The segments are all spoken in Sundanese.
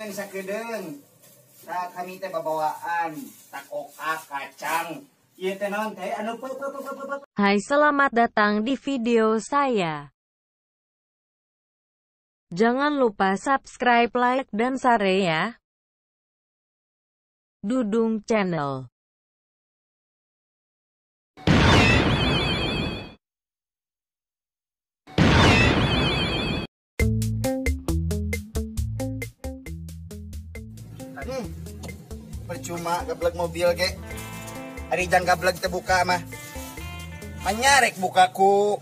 Sakedeung kami teh babawaan takoka kacang ieu teh naon teh anu Hai, selamat datang di video saya. Jangan lupa subscribe, like, dan share ya. Dudung Channel. Percuma gablek mobil ge. Ari jang gablek teh buka mah. Manyarek buka ku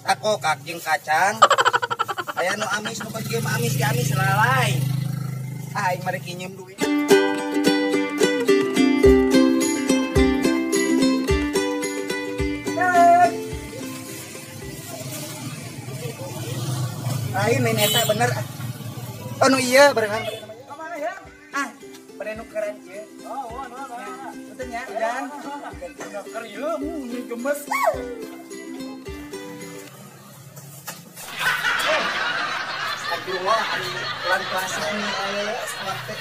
takokak jeung kacang. Aya nu amis nu kieu mah amis ge amis lalai. Aing mah rek nginjem duit. Aing main eta bener. Oh nu ieu barengan. Ah, bade nu keren ieu. Oh, oh, Punten nya, Ujang. Keur ieu gemes. Astagfirullah, ari bulan puasa ini aya teh.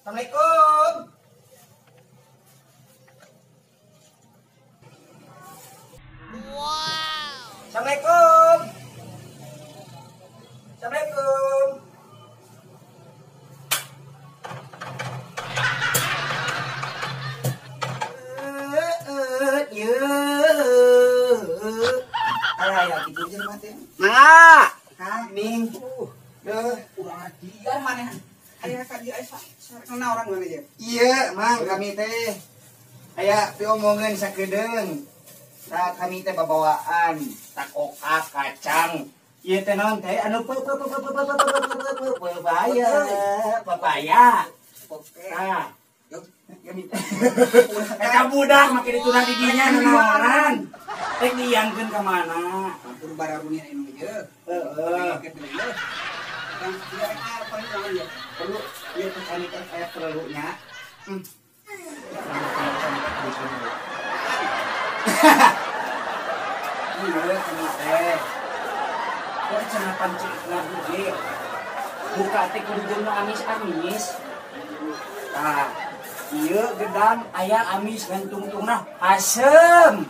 Assalamualaikum. Wow. Assalamualaikum. Assalamualaikum. Alah, gitu aja mah teh. Mangga. Hah, ning. Deuh, urang dia maneh. Aya ka dieu aya sareng orang mana ieu? Iya, Mang, kami teh aya piomongeun sakedeung. Tah kami teh babawaan takoka kacang. Ieu teh naon teh anu pepaya. Pepaya. Tah. Kami teh. Eta budak make ditunah di dinya nanaonan. Rek diangkeun ka mana? Kudu bararunya anu ieu. Heeh. Perlu ieu teh kami teh aya perlunya. Iya, kami teh. Kok cenah pancing lagu ge. Buka teh kudu jeung nu amis-amis. Tah, ieu gedang aya amis gantungtungna asem.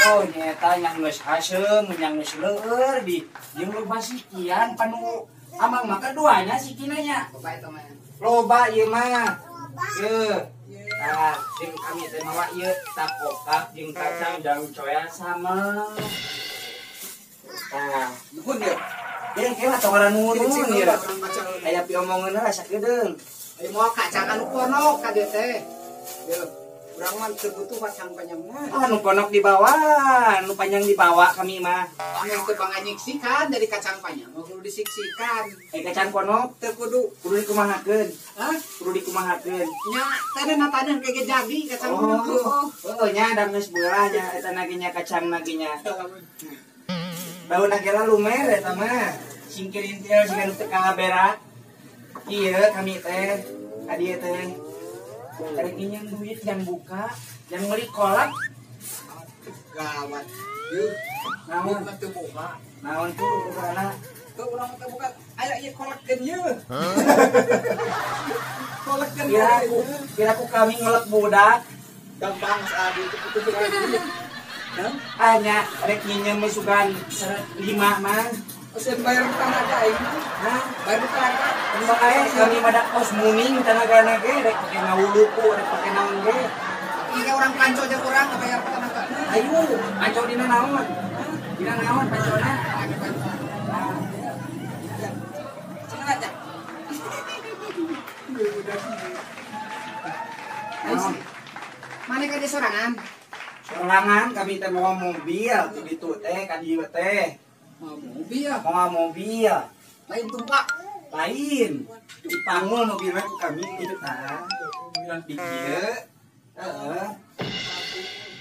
Oh, nyata yang geus haseum, yang geus leueur di jeung loba sikian panu amang mah kaduanya sikina nya. Loba ieu mah. Ieu. Tah, jeung kami teh mawa ieu takokak jeung kacang jang coya sama. Tah, nuhun ieu. Ieu ke mah tong nuhun ieu. Aya piomongeun lah sakedeung. Aya moal kacang anu ponok ka dieu teh. Yeuh, urang mah teu butuh kacang panjang mah. Ah, nu ponok dibawa, nu panjang dibawa kami mah. Anu teu banganyiksikan dari kacang panjang, mah kudu disiksikan. Kacang ponok teu kudu, kudu dikumahakeun. Hah? Kudu dikumahakeun. Nya, tadeuh kege jadi kacang ponok. Oh, nya da geus beurah nya eta nage nya kacang nage nya. Bauna ge lumer eta mah. Singkirintil siga nu teu kaberak. Ieu kami teh, ka dieu teh. Rek nginjem duit yang buka, yang beli kolak. Gawat. Yeuh, naon mah teu buka. Naon tuh bukana? Teu urang teu buka. Aya ieu kolakkeun ieu. Kolakkeun. Kira ku kami ngelek budak. Gampang saat itu putus lagi. Hah? Nya rek nginjem sugan 5 mah. Osen bayar tenaga aing. Hah? Bayar tenaga. Tembak ae kami pada kos muning tenagana ge rek pake ngawuluku rek pake naon ge. Ieu urang panco aja kurang bayar tenaga. Ayo, panco dina naon? Dina naon pancona? Cenah aja. Mana ka sorangan? Sorangan kami teh mawa mobil ti ditu teh ka dieu teh. Mawa mobil. Mawa mobil. Lain tumpak. Lain. Dipanggul mobilna ku kami kitu tah. Di kieu. Heeh.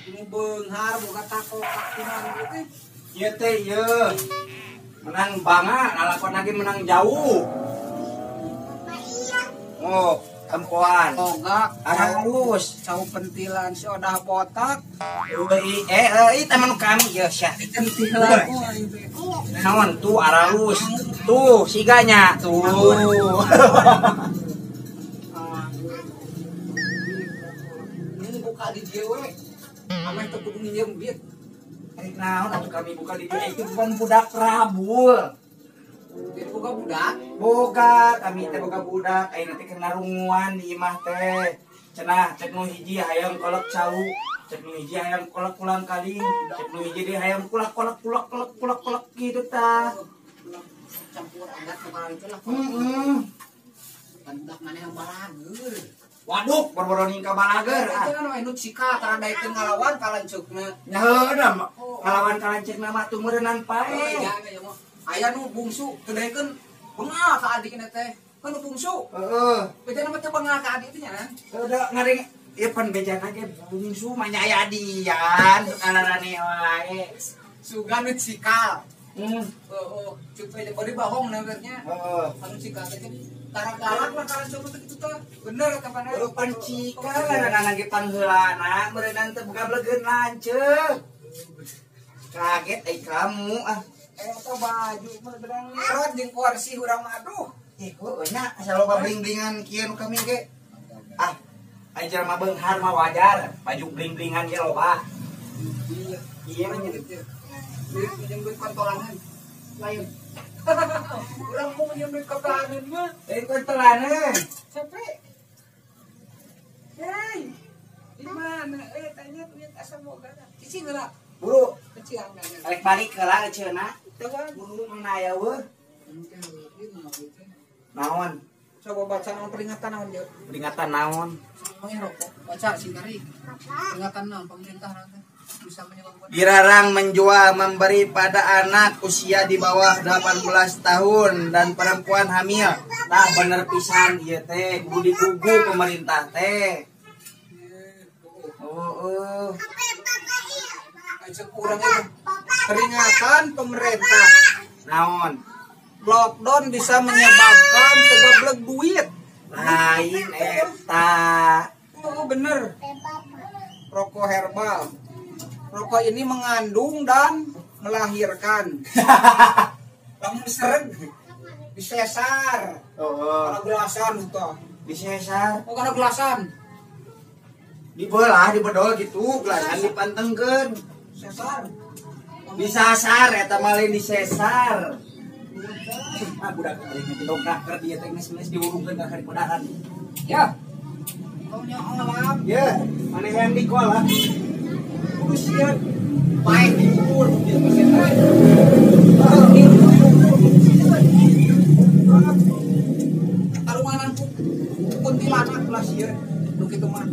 Nu beunghar boga takokak kumaha teh. Ieu teh ieu. Menang banga, lalakon lagi menang jauh. Oh, Tempoan. Boga halus cau pentilan si odah botak. Euy teman kami ya syah. Pentilan. Naon tuh aralus. Tuh siganya tuh. Ini buka di dieu we. Ameh teu kudu nginjem duit. Naon atuh kami buka di dieu itu bukan budak rabul. Jadi boga budak? Boga, kami teh boga budak. Ayeuna teh keur narunguan di imah teh. Cenah cek nu hiji hayang kolek cau, cek nu hiji hayang kolek pulang kaling, cek nu hiji deui hayang kulak kolek kulak kolek kulak kolek kitu tah. Campur adat kemarin itu lah. Heeh. Budak maneh yang balager. Waduh, boro-boro ningka balager. Itu kan anu cika tara daekeun ngalawan kalanceukna. Nya heueuh ngalawan kalanceukna mah tuh meureunnan pae. Aya nu bungsu teu daekeun bengal ka adikna teh. Kan nu bungsu. Heeh. Bejana mah teu bengal ka adik teh nya. Udah ngaring ieu pan bejana ge bungsu mah nya aya adian sakararane wae. Sugan nu cikal. Heeh, cuk teh bari bohong na nya. Heeh. Anu cikal teh tara galak lah kalanceuk teh kitu teh. Bener eta pan. Heuh pan cikal ngaranna ge pangheulana meureunnan teh boga blegeun lanceuk. Kaget ai kamu ah. Eta baju mah berang rot jeung kursi urang mah aduh. Ih, heueuh nya asa loba bling-blingan kieu nu kami ge. Ah, ai jelema beunghar mah wajar, baju bling-blingan ge loba. Iya, iya mah nya. Duit minjem duit kontolanan. Lain. Urang mau minjem duit kontolanan mah. Duit kontolanan. Capek. Hei. Di mana? Tanya duit asa boga. Cicing heula. Buru. Kecil balik balik heula eceuna. Buru mana aya weuh. Naon? Coba baca naon peringatan naon dia. Peringatan naon? Rokok. Baca sing tarik. Peringatan naon pemerintah naon bisa menyebabkan dilarang menjual memberi pada anak usia di bawah 18 tahun dan perempuan hamil. Tah bener pisan ieu teh kudu digugu pemerintah teh. Oh, kurang itu. Peringatan pemerintah. Naon? Lockdown bisa menyebabkan tegablek duit. Lain eta. Oh, bener. Rokok herbal. Rokok ini mengandung dan melahirkan. Lamun sereg disesar. Oh. Karena gelasan itu. Disesar. Oh, karena gelasan. Dibelah, dibedol gitu, gelasan dipantengkeun. Sesar. Disasar eta mah lain disesar. Ah budak teh dongkrak keur dieu teh geus diwurungkeun ka karipodahan. Ya. Taunya alam. Ya, maneh yang di kola. Kudu sieun. Paeh di luhur ieu teh. Tarunganan kuntilanak lah sieun. Nu kitu mah.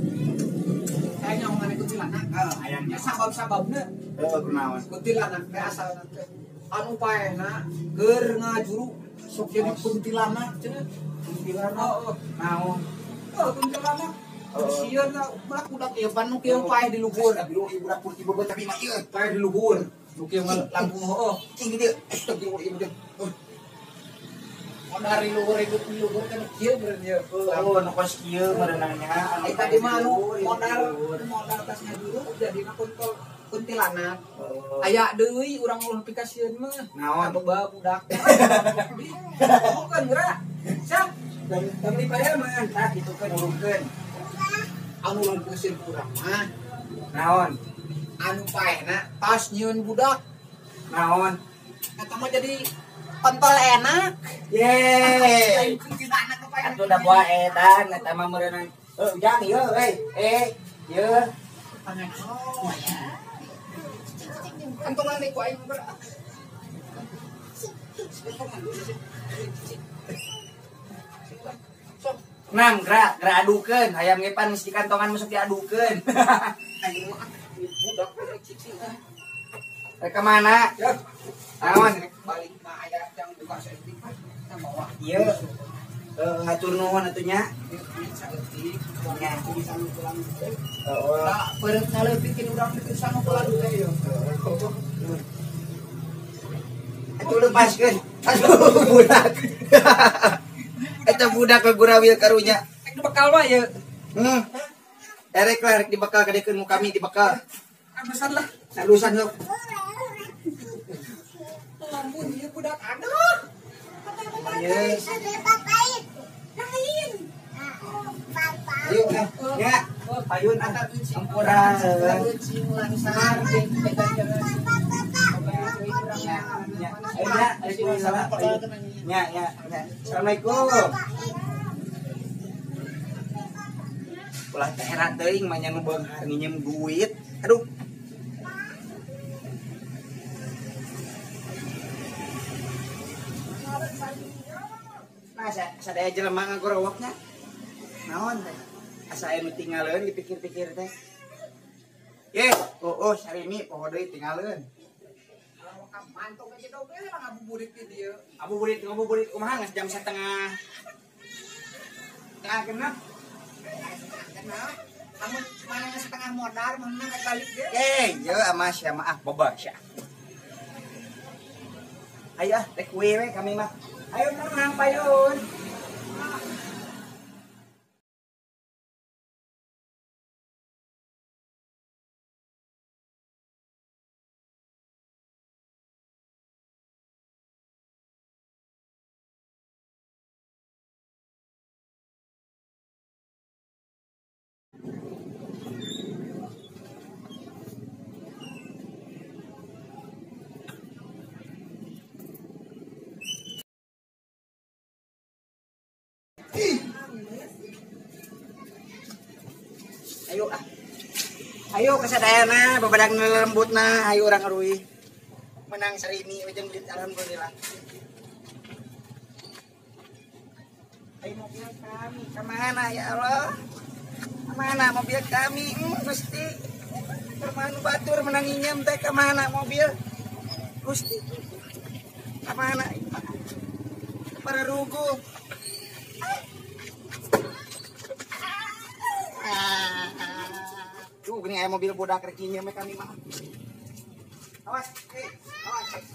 Kayaknya omongan kuntilanak. Heeh, hayangnya sabab-sababna. Heeh, kunaon? Kuntilanak teh asalna teh anu paehna keur ngajuru sok jadi kuntilanak cenah. Kuntilanak. Heeh. Naon? Heuh, kuntilanak. Sieun lah budak budak ieu pan nu kieu paeh di luhur. Ieu budak putih boga tapi mah ieu paeh di luhur. Nu kieu lampu heuh. Cing dieu. Astagfirullah ieu budak. Dari luhur itu di luhur kan kieu meureun ieu. Oh, nu kos kieu meureunanya. Eta di mah anu modal modal tas ngajuru jadina kontol kuntilanak. Aya deui urang ulah pikasieun mah. Naon? Boga budak. Bukan geura. Siap. Tong dipayaman tah kitu kan ngurungkeun. Anu ulah pikasieun urang mah. Naon? Anu paehna tas nyieun budak. Naon? Eta mah jadi kontol enak. Yeay. Kuntilanak paehna. Atuh da boa edan eta mah meureunnan. Heuh, ujang ieu euy. Ieu. Kantongan deui ku aing ber. Nang gerak, gerak adukeun. Hayam ge pan geus dikantongan masuk diadukeun. Aing mah budak cicing. Rek ka mana? Ya. Naon? Balik mah aya yang buka saeutik tah bawa. Ieu. Hatur nuhun atuh nya. Saeutik, nya bisa nu pulang. Heeh. Tah peureut ngaleutikeun urang teh bisa nu pulang teh ieu. Atuh lepaskeun. Aduh budak. Eta budak ke gurawil karunya. bekal wae ye. Erek lah rek dibekal kadekeun mu kami dibekal. Alusan lah. Alusan sok. Ampun ieu budak aduh. Yes. Ayo, ya. Payun antar ampura. Ya, ya, ya. Assalamualaikum. Ulah teh era teuing mah nya nu beunghar nginjem duit. Aduh. Nah, sadaya jelema ngagorowoknya. Naon teh? Asa aya nu tinggaleun dipikir-pikir teh. Ye, oh sarimi poho deui tinggaleun. Mantong aja dong, lah ngabuburit di dieu. Ngabuburit, ngabuburit kumaha geus jam 1:30. Tengah genep. Genep. Kamu mana setengah modal, mana balik ge. Eh, ye ama sia mah ah boba sia. Ayo ah, rek we kami mah. Ayo menang payun. Ayo ah. Ayo kasadayana babadag lembutna ayo urang ngaruih. Menang sarimi ujung duit alhamdulillah. Ayo mobil kami kemana ya Allah? Kemana mobil kami? Gusti. Kemana batur menang nginjem teh kemana mobil? Gusti. Kemana? Para rugu. Tuh, gini aya mobil budak rek nginjem kami mah. Awas, awas.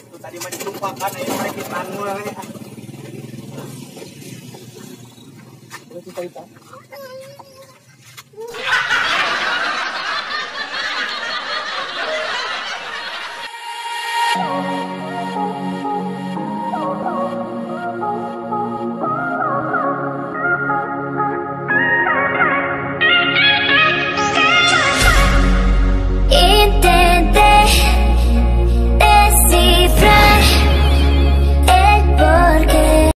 Tuh tadi mah ditumpakan aya mereka panggul we. Terus kita.